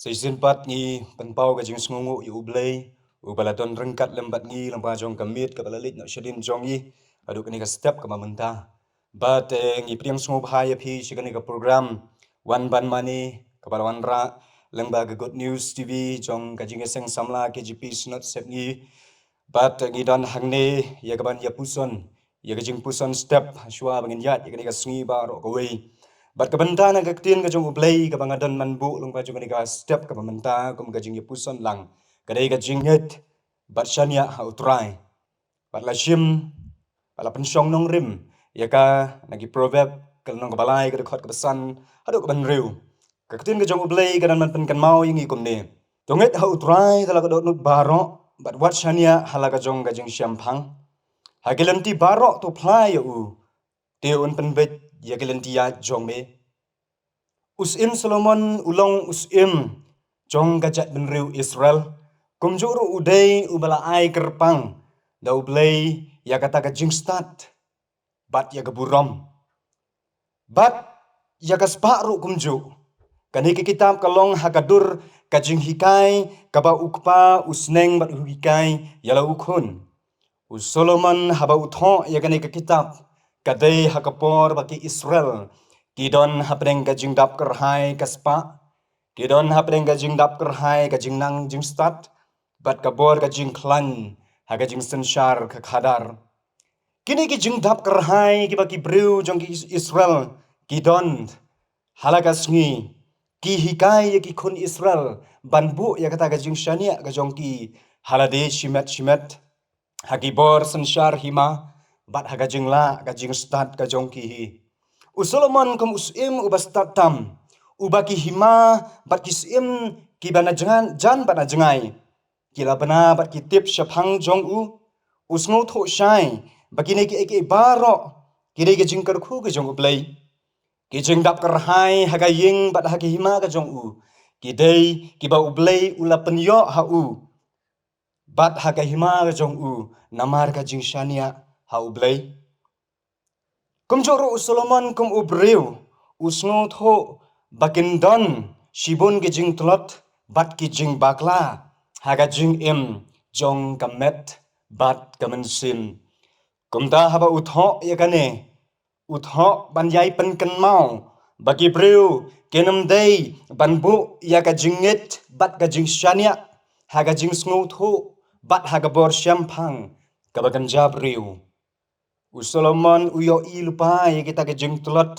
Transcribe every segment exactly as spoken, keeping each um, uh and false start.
Te shisien pat ngi pynpaw ka jingsngewnguh ïa U Blei, uba la don ryngkat lem bad ngi lyngba jong ka miet kaba la leit noh shadien jong ngi haduh kane ka step kaba mynta. Bad eh, ngi pdiang sngewbha ïa phi sha kane ka program Wan Ban Mane kaba la wanrah lyngba ka Good News T V jong ka Jingïaseng Samla K J P Synod Sepngi. Bad eh, ngi don hangne ïa kaban ïa puson ïa ka jingpuson step shuwa ba ngin ïaid ïa kane ka sngi baroh kawei. Bad ka bynta na ka ktien ka jong U Blei kaba nga don ban buh lyngba jong kane ka step kaba mynta kum ka jingïapuson lang ka dei ka jingngeit bad shaniah ha U Trai. Bad la shim bad la pynshong nongrim ïa ka na ki Proverb ka lynnong kaba lai ka dkhot kaba san haduh kaba hynriew. Ka ktien ka jong U Blei ka don ban pynkynmaw ïa ngi kumne. To ngeit ha U Trai da la ka dohnud baroh bad wat shaniah ha la ka jong ka jingshemphang. Ha ki lynti baroh to phla ïa u, te un pynbeit ïa ki lynti ïaid jong me. U Syiem Solomon u long u syiem jong ka jaitbynriew Israel, kumjuh ruh u dei uba la ai kyrpang da U Blei ïa kata ka jingstad bad ïa ka burom. Bad ïa ka spah ruh kumjuh. Kane ka kitab ka long ha ka dur ka jinghikai kaba u kpa u sneng bad u hikai ïa la u khun. U Solomon haba u thoh ïa kane ka kitab ka dei ha ka por ba ki Israel ki don hapdeng ka jingdap kyrhai ka spah, ki don hapdeng ka jingdap kyrhai ka jingnang jingstad bad ka bor ka jingkhlaiñ ha ka jingsynshar ka khadar. Kine ki jingdap kyrhai kiba ki briew jong ki Israel ki don ha la ka sngi ki hikai ïa ki khun Israel ban buh ïa kata ka jingshaniah ka jong ki ha lade shimet shimet, ha ki bor synshar hima bad ha ka jinglah ka jingstad ka jong ki hi. U Solomon kum u syiem uba stad tam, uba ki hima bad ki syiem kiba na jngan jan bad na jngai ki la bna bad ki tip shaphang jong u, u sngewthuh shai ba kine kiei kiei baroh ki dei ka jingkyrkhu ka jong U Blei. Ki jingdap kyrhai ha ka ïing bad ha ka hima ka jong u ki dei kiba U Blei u la pynïoh ha u bad ha ka hima ka jong u namar ka jingshaniah ha U Blei. Kumjuh ruh u Solomon kum u briew u sngewthuh ba kin don shibun ki jingtlot bad ki jingbakla ha ka jingim jong ka met bad ka mynsiem. Kumta haba u thoh ïa kane u thoh ban ïai pynkynmaw ba ki briew kin ym dei ban buh ïa ka jingngeit bad ka jingshaniah ha ka jingsngewthuh bad ha ka bor shemphang kaba kynja briew. U Solomon u ïohi lypa ïa kita ka jingtlot,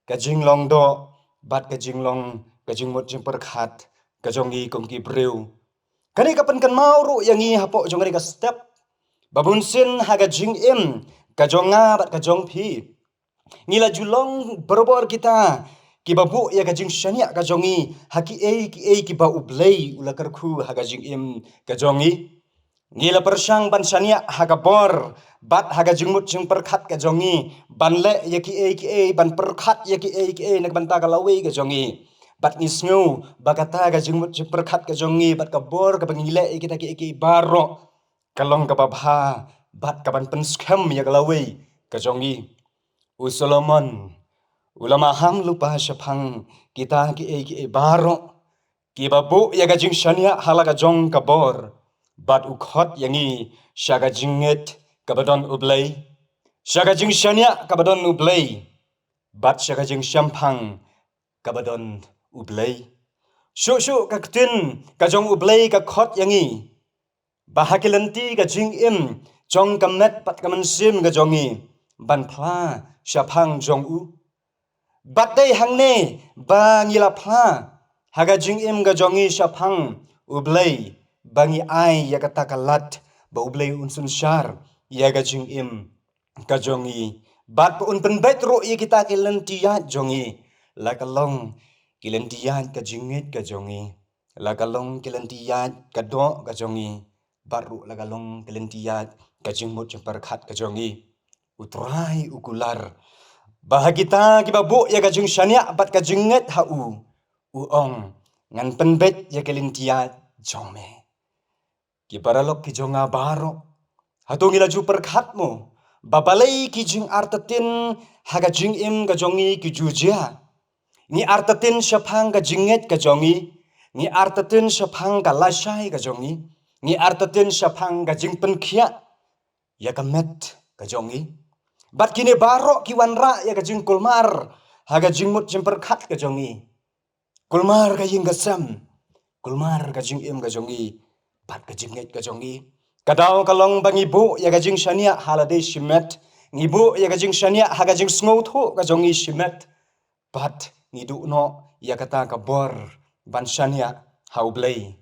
ka jinglong doh bad ka jinglong ka jingmut jingpyrkhat ka jong ngi kum ki briew. Kane ka pynkynmaw ruh ïa ngi hapoh jong kane ka step ba bunsien ha ka jingim ka jong nga bad ka jong phi ngi la ju long barabor kita kiba buh ïa ka jingshaniah ka jong ngi ha kiei kiei kiba U Blei u la kyrkhu ha ka jingim ka jong ngi. Ngi la pyrshang ban shaniah ha ka bor bad ha ka jingmut jingpyrkhat ka jong ngi ban leh ïa kiei kiei, ban pyrkhat ïa kiei kiei na ka bynta ka lawei ka jong ngi. Bad ngi sngew ba kata ka jingmut jingpyrkhat ka jong ngi bad ka bor kaba ngi leh ïa kita kiei kiei baroh ka long kaba bha bad kaban pynskhem ïa ka lawei ka jong ngi. U Solomon u la maham lypa shaphang kita kiei kiei baroh kiba buh ïa ka jingshaniah ha la ka jong ka bor bad u khot ïa ngi sha ka jingngeit kaba don U Blei, sha ka jingshaniah kaba don U Blei bad sha ka jingshemphang kaba don U Blei. Shuh shuh ka ktien ka jong U Blei ka khot ïa ngi ba ha ki lynti ka jingim jong ka met bad ka mynsiem ka jong ngi ban phla shaphang jong u. Bad dei hangne ba ngi la phla ha ka jingim ka jong ngi shaphang U Blei ba ngi ai ïa kata ka lad ba U Blei un synshar ïa ka jingim ka jong ngi bad ba un pynbeit ruh ïa kita ki lynti ïaid jong ngi, la ka long ki lynti ïaid ka jingngeit ka jong ngi, la ka long ki lynti ïaid ka doh ka jong ngi bad ruh la ka long ki lynti ïaid ka jingmut jingpyrkhat ka jong ngi. U Trai u kular ba ha kita kiba buh ïa ka jingshaniah bad ka jingngeit ha u, u ong, ngan pynbeit ïa ki lynti ïaid jong me. Ki paralok ki jong nga baroh, hato ngi la ju pyrkhat mo ba balei ki jingartatien ha ka jingim ka jong ngi ki ju jia? Ngi artatien shaphang ka jingngeit ka jong ngi, Ngi artatien shaphang ka lashai ka jong ngi. Ngi artatien shaphang ka jingpynkhiah ïa ka met ka jong ngi. Bad kine baroh ki wanrah ïa ka jingkulmar ha ka jingmut jingpyrkhat ka jong ngi. Kulmar ka ïing ka sem, kulmar ka jingim ka jong ngi, bad ka jingngeit ka jong ngi. Ka daw ka long ba ngi buh ïa ka jingshaniah ha lade shimet, ngi buh ïa ka jingshaniah ha ka jingsngewthuh ka jong ngi shimet. Bad ngi duh noh ïa kata ka bor ban shaniah ha U Blei.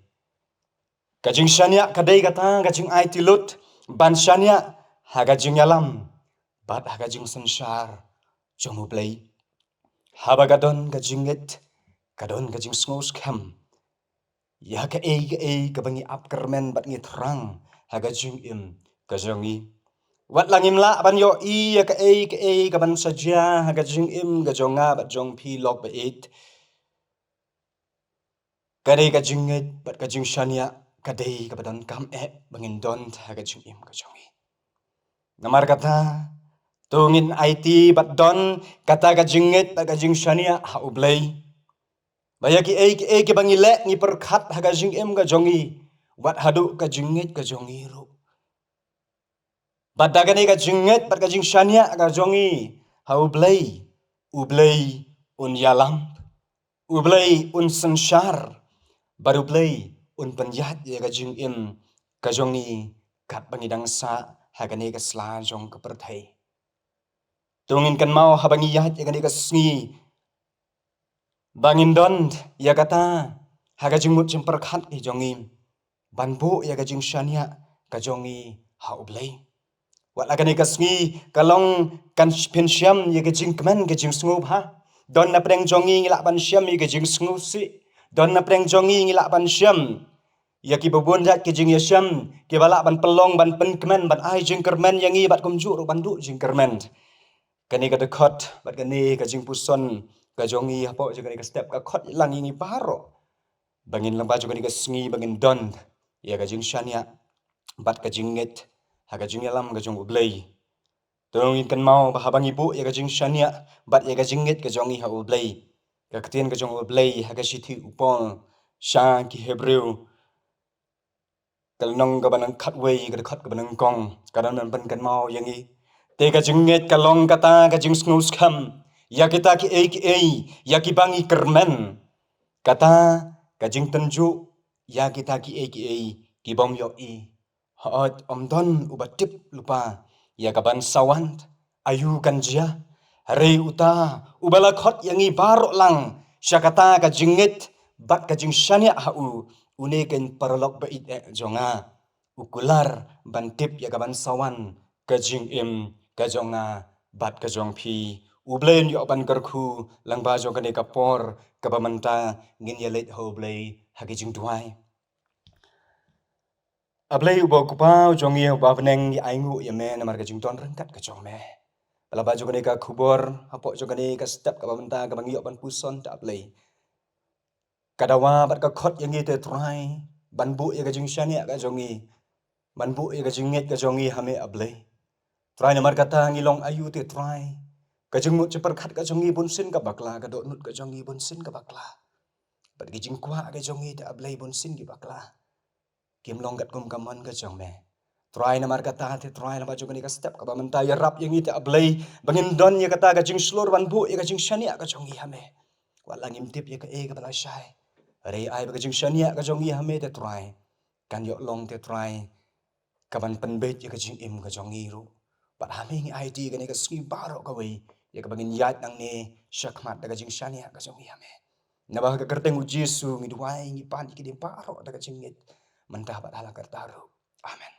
Ka jingshaniah ka dei kata ka jingaiti lut ban shaniah ha ka jingïalam bad ha ka jingsynshar jong U Blei. Haba ka don ka jingngeit, ka don ka jingsngewskhem ïa kaei kaei kaba ngi ap kyrmen bad ngi thrang ha ka jingim ka jong ngi. Wat la ngim lah ban ïohi ïa kaei kaei kaban sa jia ha ka jingim ka jong nga bad jong phi lok baieit, ka dei ka jingngeit bad ka jingshaniah ka dei kaba donkam eh ba ngin don ha ka jingim ka jong ngi. Namar kata, to ngin aiti bad don kata ka jingngeit bad ka jingshaniah ha U Blei. Ba ïa kiei kiei kiba ngi leh ngi pyrkhat ha ka jingim ka jong ngi, wat haduh ka jingngeit ka jong ngi ruh. Bad da kane ka jingngeit bad ka jingshaniah ka jong ngi ha U Blei, U Blei un ïalam, U Blei un synshar, bad U Blei un pynïaid ïa ka jingim ka jong ngi katba ngi dang sah ha kane ka sla jong ka pyrthei. To ngin kynmaw haba ngi ïaid ïa kane ka sngi ba ngin don ïa kata ha ka jingmut jingpyrkhat ka jong ngi ban buh ïa ka jingshaniah ka jong ngi ha U Blei. Wat la kane ka sngi ka long kan phin shem ïa ka jingkmen ka jingsngewbha. Don na pdeng jong ngi ngi lah ban shem ïa ka jingsngewsih. Don na pdeng jong ngi ngi lah ban shem ïa kiba bun jait ki jingïashem kiba lah ban pynlong ban pynkmen ban ai jingkyrmen ïa ngi bad kumjuh ruh ban duh jingkyrmen. Kane ka dkhot bad kane ka jingpuson ka jong ngi hapoh jong kane ka step ka khot lang ïa ngi baroh ba ngin lyngba jong kane ka sngi ba ngin don ïa ka jingshaniah bad ka jingngeit ha ka jingïalam ka jong U Blei. To ngin kynmaw ba haba ngi buh ïa ka jingshaniah bad ïa ka jingngeit ka jong ngi ha U Blei, ka ktien ka jong U Blei ha ka shithi u Paul sha ki Hebrew, ka lynnong kaba nang khatwei, ka dkhot kaba nyngkong, ka don ban pynkynmaw ïa ngi. Te ka jingngeit ka long kata ka jingsngewskhem ïa kita kiei kiei ïa kiba ngi kyrmen, kata ka jingtynjuh ïa kita kiei kiei ki bym ïohi. Hooid, ym don uba tip lypa ïa kaban sa wan aïu kan jia. Hynrei uta uba la khot ïa ngi baroh lang sha kata ka jingngeit bad ka jingshaniah ha u, une keiñ paralok baieit eh jong nga, u kular ban tip ïa kaban sa wan ka jingim ka jong nga bad ka jong phi. U Blei un ïoh ban kyrkhu lyngba jong kane ka por kaba mynta ngin ïaleit ha U Blei ha ki jingduwai. A Blei uba u Kpa u jong ngi uba ha bneng, ngi ainguh ïa me namar ka jingdon ryngkat ka jong me. Ba lyngba jong kane ka khubor, hapoh jong kane ka step kaba mynta kaba ngi ïoh ban puson, te A Blei, ka dawa bad ka khot ïa ngi te Trai ban buh ïa ka jingshaniah ka jong ngi, ban buh ïa ka jingngeit ka jong ngi ha me A Blei. Trai, namar kata ngi long aïu te Trai, ka jingmut jingpyrkhat ka jong ngi bunsien ka bakla, ka dohnud ka jong ngi bunsien ka bakla, bad ki jingkwah ka jong ngi te A Blei bunsien ki bakla. Kim long katkum ka mon ka jong me. Trai, namar kata te Trai, lyngba jong kane ka step kaba mynta, ïarap ïa ngi te A Blei ba ngin don ïa kata ka jingshlur ban buh ïa ka jingshaniah ka jong ngi ha me. Wat la ngim tip ïa kaei kaba la shai, hynrei ai ba ka jingshaniah ka jong ngi ha me te Trai kan ïoh long te Trai kaban pynbeit ïa ka jingim ka jong ngi ruh. Bad ha me ngi aiti kane ka sngi baroh kawei ïa kaba ngin ïaid nangne shakhmat da ka jingshaniah ka jong ngi ha me. Naba ha ka kyrteng u Jisu ngi duwai, ngi pan ïa kine baroh da ka jingngeit mynta bad ha la karta ruh. Amen.